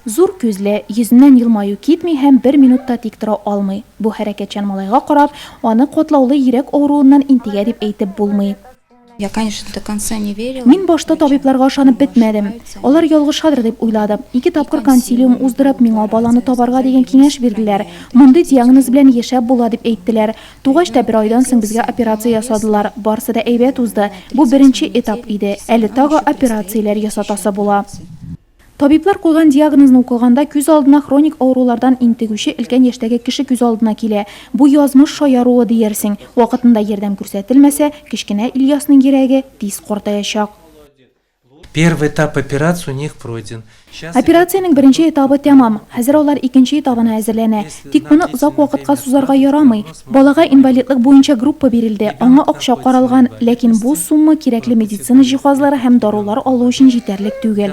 Зур күзле, йөзеннән елмаю китми һәм бер минут та тик тора алмый. Бу хәрәкәтчән малайга карап, аны катлаулы йөрәк авыруыннан интегә дип әйтеп булмый. Я, конечно, до конца не верила. Мин башта табибларга ышанып бетмәдем. Алар ялгышадыр дип уйладым. Ике тапкыр консилиум уздырып, миңа баланы табарга дигән киңәш бирделәр. Мондый диагноз белән яшәп була дип әйттеләр. Тугач та бер айдан соң безгә операция ясадылар. Барысы да әйбәт узды. Бу беренче этап иде. Әле тагы операцияләр ясатасы була. Табиблар куйган диагнозны укыганда күз алдына хроник авырулардан интегүче өлкән яшьтәге кеше күз алдына килә. Бу язмыш шаяруы диярсең. Вакытында ярдәм күрсәтелмәсә, кечкенә Ильясның йөрәге тиз картаячак. Первый этап операции у них пройден. Операциянең беренче этабы тәмам. Хәзер алар икенче этабына әзерләнә. Тик моны озак вакытка сузарга ярамый. Балага инвалидлык буенча группа бирелде, аңа акча каралган, ләкин бу сумма кирәкле медицина җиһазлары һәм дарулар алу өчен җитәрлек түгел.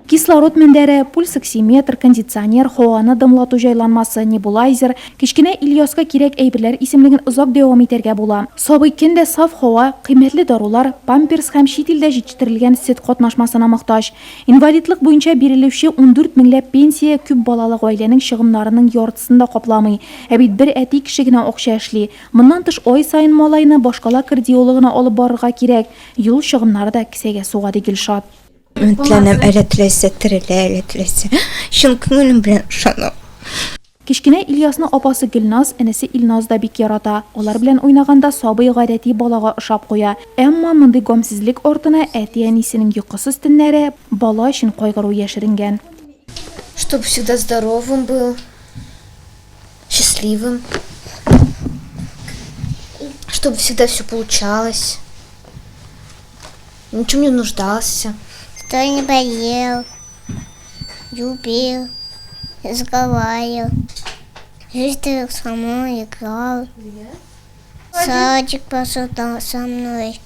Кислород мендәре, пульсоксиметр, кондиционер, һаваны дымлату җайланмасы, небулайзер, кечкенә Ильяска кирәк әйберләр исемлеген озак дәвам итәргә була. Сабый көн дә саф һава, кыйммәтле дарулар, памперс һәм чит илдә җитештерелгән сөт катнашмасына мохтаҗ. Инвалидлык буенча бирелүче 14 меңләп пенсия күп балалы гаиләнең чыгымнарының яртысын да капламый. Ә бит бер әти кеше генә акча эшли. Моннан тыш ай саен малайны башкала кардиологына алып барырга кирәк. Юл чыгымнары да кесәгә суга, ди Гөлшат. Өметләнәм, әле теләсә терелә, әле теләсә. Чын күңелем белән ышанам. Кечкенә Ильясны апасы Гөлназ, энесе Илназ да бик ярата. Алар белән уйнаганда сабый гадәти балага ошап куя. Әмма мондый гамьсезлек артына әти-әнисенең йокысыз төннәре, бала өчен кайгыру яшеренгән. Чтоб всегда здоровым был, счастливым, чтоб всегда все получалось, ни в чем не нуждался. Что не болел. Любил, разговаривал. Жизнь со мной играл. Садик пошел со мной.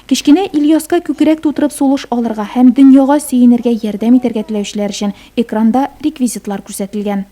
Кечкенә Ильяска күкрәк тутырып сулыш алырга һәм дөньяга сөенергә ярдәм итәргә теләүчеләр өчен экранда реквизитлар күрсәтелгән.